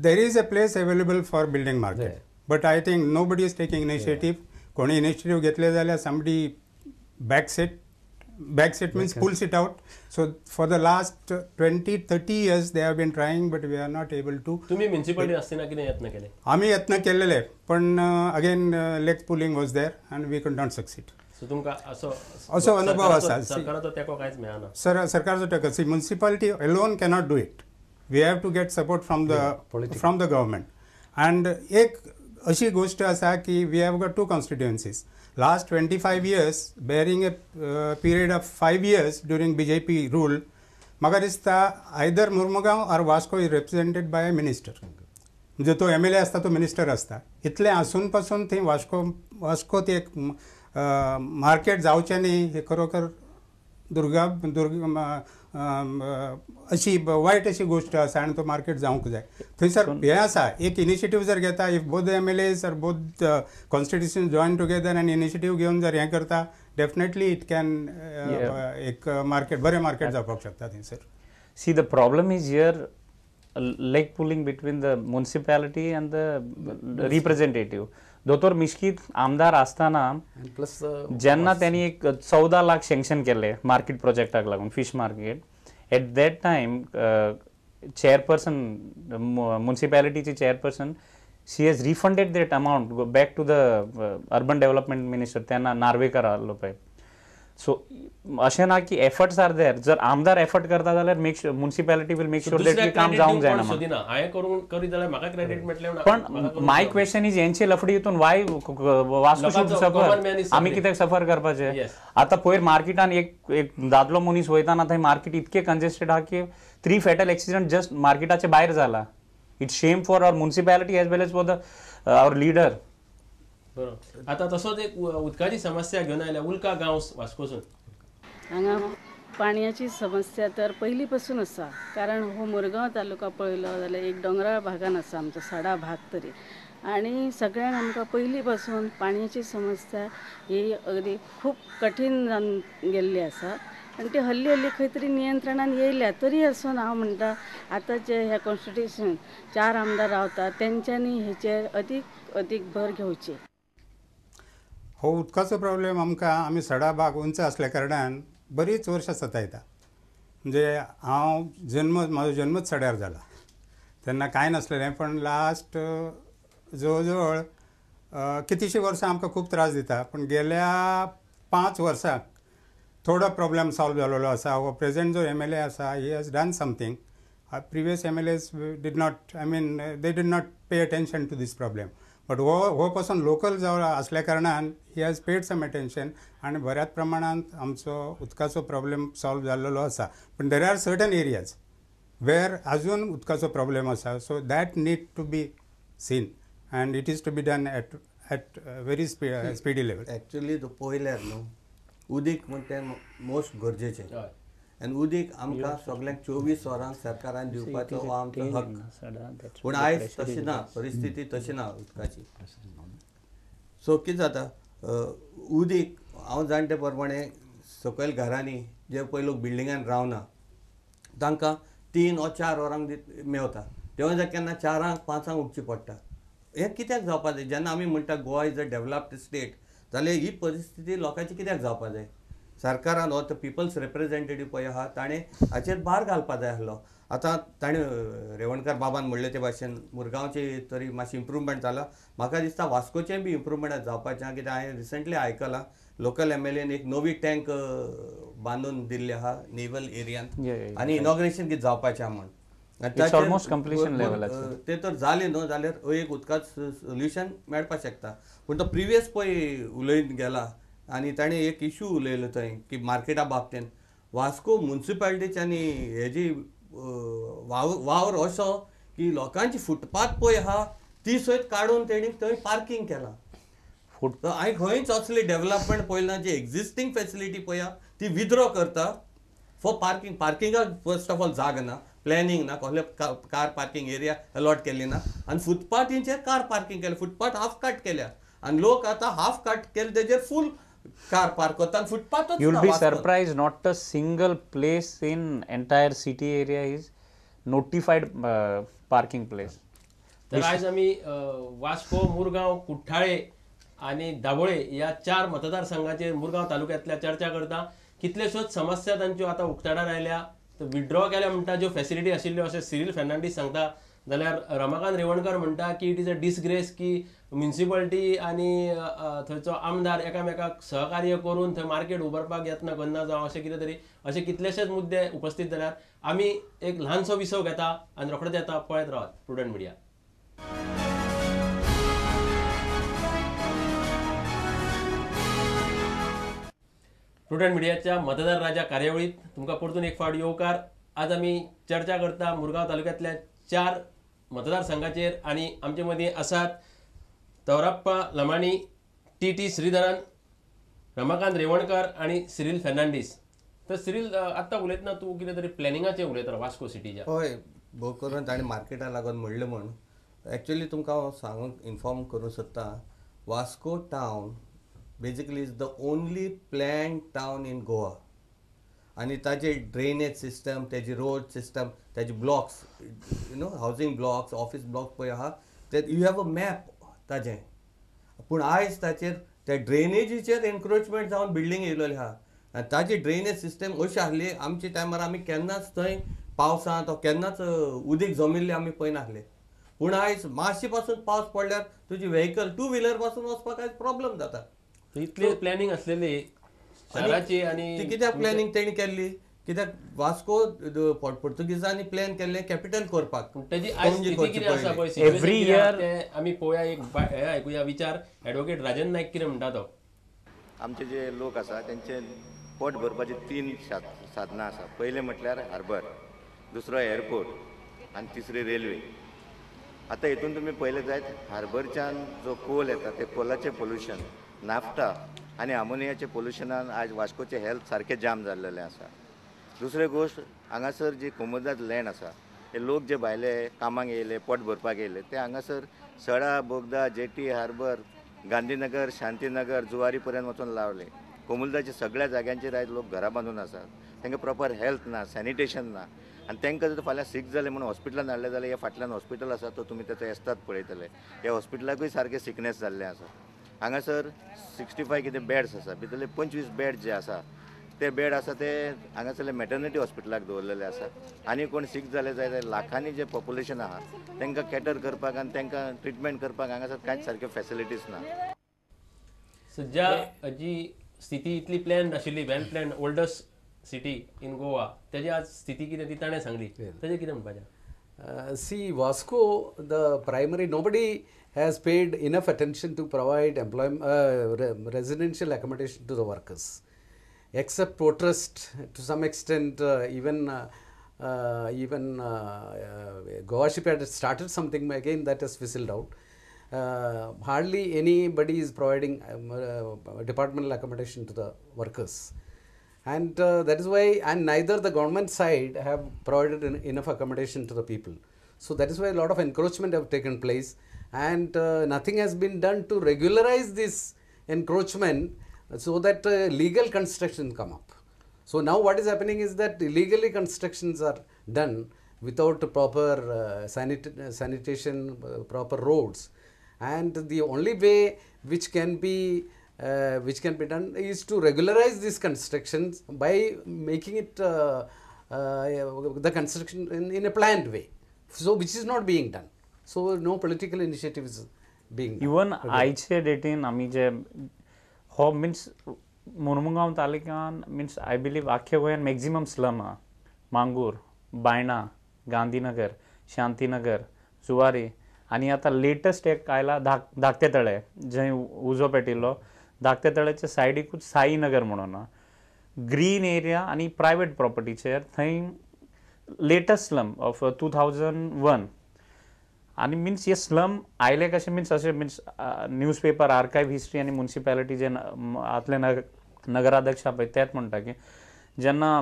There is a place available for building market, but I think nobody is taking initiative. कोणी initiative घेतले जाल्यार somebody backs it. Backs it means pulls it out. So for the last 20-30 years they have been trying, but we are not able to. तुम्ही municipality असताना कितें यत्न केले? आम्ही यत्न केलेले, पण again leg pulling was there and we could not succeed. So तुमकां असो असो अनुभव आसा. सरकाराचो तेंको कांयच मेळना. सर, सरकारचो तेंको, see, municipality alone cannot do it. We have to get support from the from the government. And एक अशी गोष्ट आसा की we have got two constituencies. Last 25 years, bearing a period of 5 years during BJP rule, म्हाका दिसता either Mormugao or Vasco is represented by a minister. म्हणजे तो MLA आसता, तो मिनिस्टर आसता. इतलें आसून पासून थंय वास्को ती एक मार्केट जावचें न्ही, हे खरोखर दुर्गा दुर्ग अशी वायट अशी गोष्ट आसा आनी तो मार्केट जावंक जाय. थंयसर हें आसा, एक इनिशिएटीव जर घेता, if both the MLAs or both constitution join together आनी इनिशिएटीव घेवन जर हें करता, डेफिनेटली it can एक मार्केट, बरें मार्केट जावपाक शकता थंयसर. See, the problem is here leg pulling between the municipality and the representative. दोतोर मिश्कीत आमदार आसतना प्लस जेन्ना त्यांनी एक 14 लाख सँक्शन केले मार्केट प्रोजेक्टाक लागून, fish market, at that time chairperson, मुन्सिपॅलिटीची chairperson, she has refunded that amount back to the urban development minister, तेन्ना नार्वेकर आहलो पळय. सो अशें ना की एफर्ट्स are there, जर आमदार एफर्ट करता जाल्यार make sure municipality will make sure that की काम जावंक जायना. हांवें करूंक करीत जाल्यार म्हाका क्रेडीट मेळटलें. पण my question is, हेंचे लफडी हितून वाय वास्को should सफर? आमी कित्याक सफर करपाचें? आतां पयर मार्केटान एक एक दादलो मनीस वयताना थंय मार्केट इतकें कंजेस्टेड आहा की 3 फेटल एक्सिडंट जस्ट मार्केटाचे भायर जाला. It's shame for our municipality as well as for the our leader. बरोबर. आतां तसोच एक उदकाची समस्या घेवन आयल्या उल्का गांवस वास्कोसून. हांगा पाणयाची समस्या तर पयलीं पासून आसा, कारण हो मुरगांव तालुका पळयलो जाल्यार एक दोंगराळ भागान आसा आमचो सडा भाग तरी, आनी सगळ्यांक आमकां पयलीं पासून पाणयाची समस्या ही अगदी खूब कठीण जावन गेल्ली आसा आनी ती हल्ली हल्ली खंय तरी नियंत्रणान येयल्या. तरी आसून हांव म्हणटा आतां जे ह्या कॉन्स्टिट्युशन 4 आमदार रावतात तेंच्यांनी हेचेर अदीक अदीक भर घेवची. हो उदकाचो प्रॉब्लेम आमकां, आमी सडा भाग उंच आसल्या कारणान बरीच वर्सां सतायता. म्हणजे हांव जन्म, म्हाजो जन्मच सड्यार जाला, तेन्ना कांय नासलेलें, पण लास्ट जवळ जवळ कितलींशीं वर्सां आमकां खूब त्रास दिता. पण गेल्या 5 वर्सांक थोडो प्रॉब्लेम सॉल्व जालेलो आसा. हो प्रेजेंट जो MLA आसा, he has done something. Previous MLAs did not, I mean they did not pay attention to this problem. But हो हो पासून लोकल जावन आसल्या कारणान he has paid some attention आनी बऱ्याच प्रमाणांत आमचो उदकाचो प्रॉब्लेम सॉल्व जाल्लो आसा. पण there are certain areas where अजून उदकाचो प्रॉब्लेम आसा, so that need to be seen and it is to be done at very speedy level. Actually तो पळयल्यार न्हू उदीक म्हण तें मोस्ट गरजेचें, आनी उदीक आमकां सगल्यांक 24 वरां सरकारान दिवपाचो हो आमचो हक्क. पूण आयज तशें ना, परिस्थिती तशी ना उदकाची. सो कितें जाता, उदीक हांव जाणा ते प्रमाणे सकयल घरांनी जे पळय लोक बिल्डिंगान रावना तांकां 3 or 4 वरांक मेवता, तेव्हा केन्ना 4 5 उठचें पडटा. हें कित्याक जावपा जाय? जेन्ना आमी म्हणटा Goa is a developed state, जाल्यार ही परिस्थिती लोकांची कित्याक जावपा जाय? सरकारान हो तो पिपल्स रिप्रेझेंटेटीव पळय आहा ताणें हाचेर भार घालपा जाय आसलो. आतां ताणें रेवणकार बाबान म्हणलें ते भाशेन मुरगांवचें तरी मातशें इम्प्रूवमेंट जालां, म्हाका दिसता वास्कोचें बी इम्प्रूवमेंट जावपाचें. कित्याक हांवें रिसंटली आयकलां लोकल MLAन एक नवी टँक बांदून दिल्ली आहा नेवल एरियांत आनी इनॉग्रेशन कितें जावपाचें आहा म्हण. ते तर जालें न्हू जाल्यार एक उदकाचें सोल्युशन मेळपाक शकता. पूण तो प्रिवियस पळय उलयत गेला आनी ताणें एक इशू उलयलो थंय की मार्केटा बाबतीन वास्को मुन्सिपालिटीची आनी हेजी वावर असो की लोकांची फुटपाथ पळय आहा ती सयत काडून तेणी थंय पार्कींग केलां. हांवें खंयच असली डेवलपमेंट पळयना, जी एग्जिस्टींग फेसिलिटी पळय आहा ती विथड्रॉ करता फॉर पार्कींग. पार्किंगाक फर्स्ट ऑफ ऑल जाग ना, प्लॅनिंग ना, कसले कार पार्किंग एरिया अलॉट केली ना, आनी फुटपाथींचेर कार पार्किंग केलें, फुटपाथ हाफ कट केल्या आनी लोक आतां हाफ कट केले तेजेर फूल कार पार्क करता आनी फुटपाथूच. You will be surprise, not a single place in entire city area is notified parking place. तर आयज आमी वास्को, मुरगांव, कुठ्ठाळे आनी दाबोळे ह्या 4 मतदारसंघाचेर मुरगांव तालुक्यांतल्या चर्चा करता. कितल्योश्योच समस्या तांच्यो आतां उक्ताडार आयल्या. तर विड्रॉ केल्या म्हणटा ज्यो फॅसिलिटी आशिल्ल्यो अशें सिरील फेर्नांडीस सांगता, जाल्यार रमाकांत रेवणकर म्हणटा की it is a disgrace की म्युनिसिपालिटी आनी थंयचो आमदार एकामेकाक सहकार्य करून थंय मार्केट उबारपाक यत्न करना जावं अशें कितें तरी अशे कितलेशेच मुद्दे उपस्थित जाल्यार आमी एक ल्हानसो विसव घेता आनी रोखडेच येता. पळयत रावात प्रुडंट मिडिया. प्रुडंट मिडियाच्या मतदार राजा कार्यावळीत तुमकां परतून एक फावट येवकार. आज आमी चर्चा करता मुरगांव तालुक्यांतल्या 4 मतदारसंघाचेर आनी आमचे मदीं आसात तवराप्पा लमाणी, टी श्रीधरन, रमाकांत रेवणकर आनी सिरील फेर्नांडीस. तर सिरील, आत्तां उलयतना तूं कितें तरी प्लॅनिंगाचें उलयता वास्को सिटीच्या. हय, भोव करून ताणें मार्केटा लागून म्हणलें म्हूण एक्चुअली तुमकां हांव सांगूंक इन्फॉर्म करूंक सोदता, Vasco town basically is the only planned town in Goa. आनी ताजे ड्रेनेज सिस्टम, तेजी रोड सिस्टम, ताजे blocks, you know, housing blocks, office blocks पळय आहा ते you have a map ताजें. पूण आयज ताचेर त्या ड्रेनेजीचेर एनक्रोचमेंट जावन बिल्डींग येयलेली आहा आनी ताजी ड्रेनेज सिस्टम अशी आसली आमच्या टायमार आमी केन्नाच थंय पावसांत केन्नाच उदीक जमिल्लें आमी पळयनासले. पूण आयज मातशे पासून पावस पडल्यार तुजी व्हेकल टू व्हिलर पासून वचपाक आयज प्रॉब्लम जाता. इतली प्लॅनिंग आसलेली शहराची आनी ती कित्याक प्लॅनिंग तेणी केल्ली, कित्याक वास्को पोर्तुगीजांनी प्लॅन केल्लें कॅपिटल करपाक. तेजी आयज स्थिती कितें आसा पळय एवरी इयर आमी पळोवया. एक हे आयकुया विचार एडवोकेट राजन नायक कितें म्हणटा तो. आमचे जे लोक आसा तेंचे पोट भरपाची 3 साधनां आसा. पयलें म्हटल्यार हार्बर, दुसरो एअरपोर्ट आनी तिसरी रेल्वे. आतां हितून तुमी पळयलें जायत हार्बरच्यान जो कोल येता ते कोलाचें पोल्युशन, नाफ्ता आनी अमोनियाचे पोल्युशनान आयज वास्कोचें हेल्थ सारकें जाम जाल्लेलें आसा. दुसरी गोश्ट, हांगासर जी कोमुनिदाद लँड आसा, हे लोक जे भायले कामाक येयले, पोट भरपाक येयले, ते हांगासर सडा, बोगदा, जेटी, हार्बर, गांधीनगर, शांतीनगर, जुवारी पर्यंत वचून लावले. कोमुनिदादच्या सगळ्या जाग्यांचेर आयज लोक घरां बांदून आसात. तांकां प्रॉपर हेल्थ ना, सॅनिटेशन ना आनी तांकां जर फाल्यां सीक जालें म्हणून हॉस्पिटलान हाडलें जाल्यार ह्या फाटल्यान हॉस्पिटल आसा तो तुमी तेचो एस्ताद पळयतले. ह्या हॉस्पिटलाकूय सारकें सिकनेस जाल्लें आसा. हांगासर 65 कितें बेड्स आसा, भितरले 25 बेड जे आसा ते बेड आसा ते हांगासरले मॅटर्निटी हॉस्पिटलाक दवरलेले आसा. आनी कोण सीक जाले जाय जाल्यार लाखांनी जे पॉप्युलेशन आहा तांकां कॅटर करपाक आनी तांकां ट्रिटमेंट करपाक हांगासर कांयच सारक्यो फॅसिलिटीज ना. सद्या जी स्थिती इतली प्लॅन आशिल्ली, well plan oldest city in Goa, तेजी आज स्थिती कितें ती ताणें सांगली, तेजें कितें म्हणपाचें? See, Vasco, the primary, nobody has paid enough attention to provide employment, residential accommodation to the workers, except Port Trust to some extent. Even Goa Shipyard had started something, again that has fizzled out. Hardly anybody is providing departmental accommodation to the workers, and that is why, and neither the government side have provided enough accommodation to the people. So that is why a lot of encroachment have taken place, and nothing has been done to regularize this encroachment so that legal construction come up. So now what is happening is that illegally constructions are done without proper sanitation, proper roads, and the only way which can be done is to regularize these constructions by making it the construction in a planned way, so which is not being done. So no political initiative is being done. Even आयचे डेटीन आमी जे हो means Mormugao तालुक्यान means I believe आख्खे गोंयान maximum slum आहा. मांगूर, बायणा, गांधीनगर, शांतीनगर, जुवारी आनी आतां latest एक आयला धाकटे तळे, जंय उजो पेटिल्लो धाकटे तळ्याच्या सायडीकूच साईनगर म्हणून ग्रीन एरिया आनी प्रायवेट प्रॉपर्टीचेर थंय लेटस्ट स्लम ऑफ 2001. आनी मिन्स हे स्लम आयले कशें मिन्स अशें मिन्स न्यूज पेपर आर्कायव हिस्ट्री आनी म्युनिसिपॅलिटी जे आतले नगराध्यक्ष पळय तेच म्हणटा की जेन्ना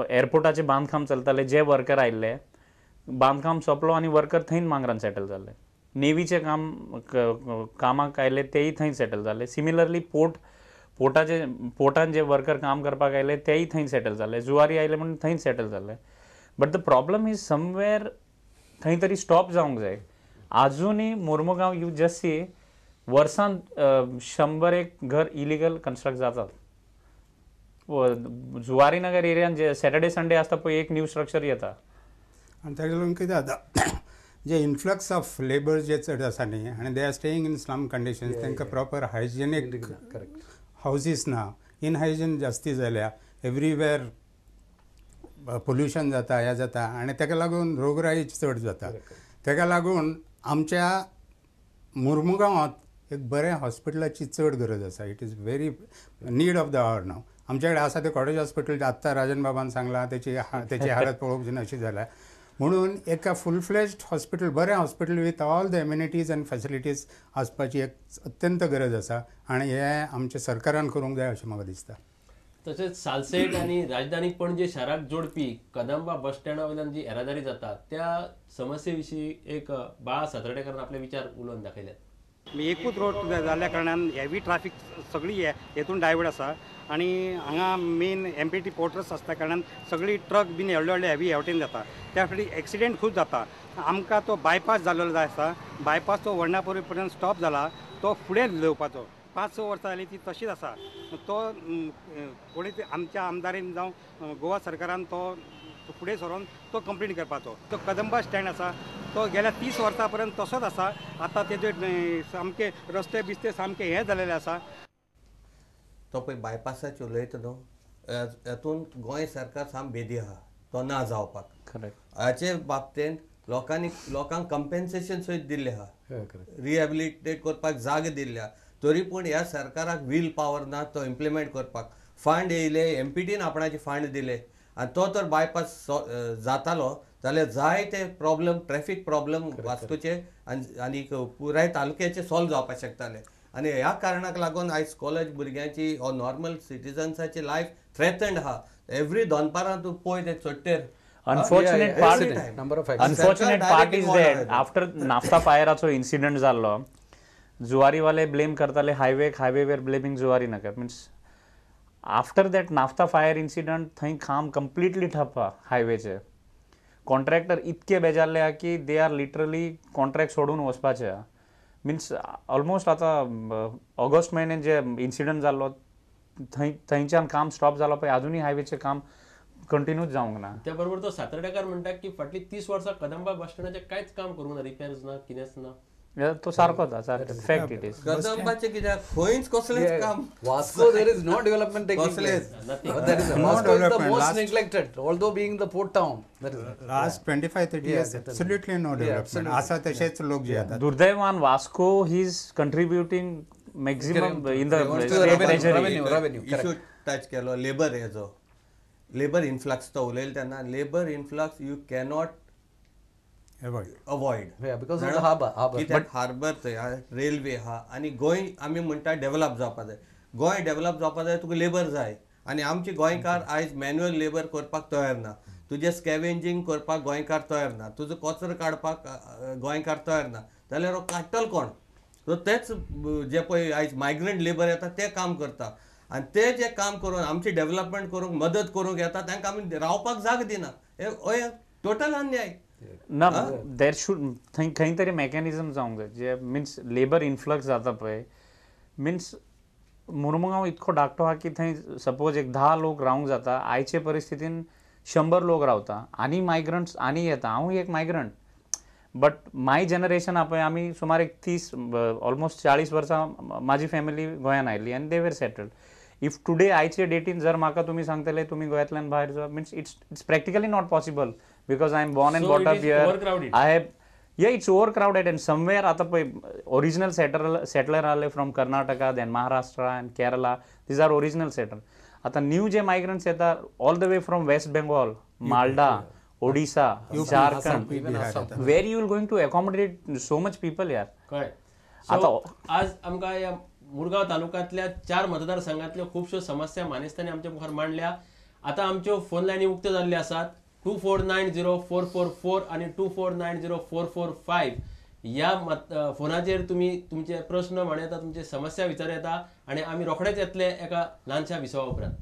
एअरपोर्टाचें बांदकाम चलतालें जे वर्कर आयिल्ले बांदकाम सोंपलो आनी वर्कर थंयच मांगरान सेटल जाल्ले. नेवीचें काम कामाक आयले तेय थंय सेटल जाले. सिमिलरली पोर्टान जे वर्कर काम करपाक आयले तेय थंय सेटल जाले. जुवारी आयले म्हणून थंय सेटल जाले. But the problem is somewhere थंय तरी स्टॉप जावंक जाय. आजुनूय मोर्मुगांव you just सी वर्सान 101 घर इलिगल कन्स्ट्रक्ट जातात. जुवारी नगर एरियान जे सॅटर्डे संडे आसता पळय एक न्यू स्ट्रक्चर येता. आनी ताका लागून कितें जाता जे इन्फ्लक्स ऑफ लेबर जे चड आसा न्ही आनी they are staying in slum conditions, तांकां प्रॉपर हायजेनीक हावजीस ना, इनहायजीन जास्ती जाल्या, एवरीवेर पोल्युशन जाता, हें जाता आनी ताका लागून रोगराई चड जाता. ताका लागून आमच्या मुर्मुगांवांत एक बरें हॉस्पिटलाची चड गरज आसा. It is very need of the hour now. आमच्या कडेन आसा तें कॉटेज हॉस्पिटल, आत्तां राजन बाबान सांगलां तेची हालत पळोवंक जायना अशी जाल्या. म्हणून एका फूल फ्लेज्ड हॉस्पिटल, बरें hospital with all the amenities and facilities आसपाची एक अत्यंत गरज आसा आनी हें आमच्या सरकारान करूंक जाय अशें म्हाका दिसता. तशेंच सालसेट आनी राजधानी पणजे शाराक जोडपी कदंबा बस स्टँडा वयल्यान जी येरादारी जाता त्या समस्ये विशीं एक बाळा सातर्डेकारान आपले विचार उलोवन दाखयल्यात. एकूच रोड जाल्ल्या कारणान हेवी ट्राफीक सगळी हेतून डायवर्ट आसा आनी हांगा मेन MPT porters आसल्या कारणान सगळी ट्रक बीन व्हडले व्हडले हेवी ह्या वटेन जाता, त्या फाटी एक्सिडेंट खूब जाता. आमकां तो बायपास जाल्लो जाय आसा, बायपास तो वर्णापुरी पर्यंत स्टॉप जाला, तो फुडें घेवपाचो. 5-6 वर्सां जाली ती तशीच आसा. तो कोणी आमच्या आमदारीन जावं गोवा सरकारान तो फुडें सरोन तो कंप्लीट करपाचो. तो कदंबा स्टँड आसा तो गेल्या 30 वर्सां पर्यंत तसोच आसा. आतां तेजे सामके रस्ते बिस्ते सामके हे जालेले आसा. तो पळय बायपासाचेर उलयता न्हू, हेतून गोंय सरकार साम बेदी आहा तो ना जावपाक. हाचे बाबतींत लोकांनी लोकांक कंपेन्सेशन सयत दिल्लें आहा, रिहेबिलिटेट करपाक जागे दिल्ले आहा, तरी पूण ह्या सरकाराक will power ना तो इम्प्लिमेंट करपाक. फंड येयले, MPTन आपणाचे फंड दिले आनी तो तर बायपास जातालो जाल्यार जायते प्रॉब्लम, ट्रॅफीक प्रॉब्लम वास्कोचे आनी पुराय तालुक्याचे सॉल्व जावपाक शकताले. आनी ह्या कारणाक लागून आयज कॉलेज भुरग्यांची ओ नॉर्मल सिटीजन्साची लायफ थ्रेटन्ड आहा. एवरी दनपारां तूं पळय ते चडटेर. Unfortunate part is that after naphtha फायराचो incident जाल्लो, जुवारीवाले ब्लेम करताले highway, highway were blaming Zuari Nagar. Means after that naphtha fire incident थंय काम कंप्लिटली ठप्प हायवेचे. कॉन्ट्रॅक्टर इतके बेजारले आहा की they are literally contract सोडून वचपाचे. मिन्स ऑलमोस्ट आतां ऑगस्ट म्हयन्यान जे इन्सिडंट जाल्लो थंय थंयच्यान काम स्टॉप जालो पळय, आजुनूय हायवेचें काम कंटिन्यूच जावंक ना. त्या बरोबर तो सातर्डेकार म्हणटा की फाटली 30 वर्सां कदंबा बस स्टँडाचें कांयच काम करूंक ना, रिपेर्स ना, कितेंच ना. तो सारकोच सारको फॅक्ट it is. कदंबाचें कित्याक खंयच कसलेंच काम. Vasco there is no development taking place. That is Vasco is the most neglected, although being the port town. That is last 25-30 years absolutely no development. आसा तशेच लोक जे येतात. दुर्दैवान Vasco he is contributing maximum in the state treasury. Revenue issue touch केलो labour हेजो, labour influx तो उलयलो तेन्ना labour influx you cannot avoid because of the harbour. कित्याक हार्बर थंय रेल्वे आहा आनी गोंय आमी म्हणटा डेव्हलप जावपा जाय. गोंय डेव्हलप जावपा जाय तुका लेबर जाय आनी आमचे गोंयकार आयज मॅन्युअल लेबर करपाक तयार ना. तुजें स्कॅवेंजींग करपाक गोंयकार तयार ना, तुजो कचरो काडपाक गोंयकार तयार ना, जाल्यार हो काडटलो कोण? सो तेच जे पळय आयज मायग्रंट लेबर येता ते काम करता आनी ते जे काम करून आमची डेव्हलपमेंट करूंक मदत करूंक येता तांकां आमी रावपाक जाग दिना. हे टोटल अन्याय ना. There should थंय खंय तरी मॅकॅनिजम जावंक जाय जे मिन्स लेबर इन्फ्लक्स जाता पळय. मिन्स मुर्मुगांव इतको धाकटो आहा की थंय सपोज एक 10 लोक रावंक जाता, आयचे परिस्थितीन 100 लोक रावता आनी मायग्रंट्स आनी येता. हांवूय एक मायग्रंट, बट my generation पळय आमी सुमार एक 30 ऑलमोस्ट 40 वर्सां म्हाजी फॅमिली गोंयान आयली आनी they were settled. If today आयचे डेटीन जर म्हाका तुमी सांगतले तुमी गोंयांतल्यान भायर जा, means it's practically not possible because I am born and brought up here. I have yeah it's over crowded and somewhere आतां पळय ओरिजिनल सेटलर आले from Karnataka, then Maharashtra and Kerala, these are original settler. आतां new जे migrants येता all the way from West Bengal, Malda, Odisha, Jharkhand, where you will going to accommodate so much people यार. कळ्ळें. आतां आज आमकां ह्या मुरगांव तालुक्यांतल्या 4 मतदारसंघांतल्यो खुबश्यो समस्या मानेस्तांनी आमच्या मुखार मांडल्या. आतां आमच्यो फोन लायनी उक्त्यो जाल्ल्यो आसात. 2490444 आनी 2490445 ह्या फोनाचेर तुमी तुमचे प्रश्न मांडू येता, तुमचे समस्या विचारू येता आनी आमी रोखडेच येतले एका ल्हानशा विसवा उपरांत.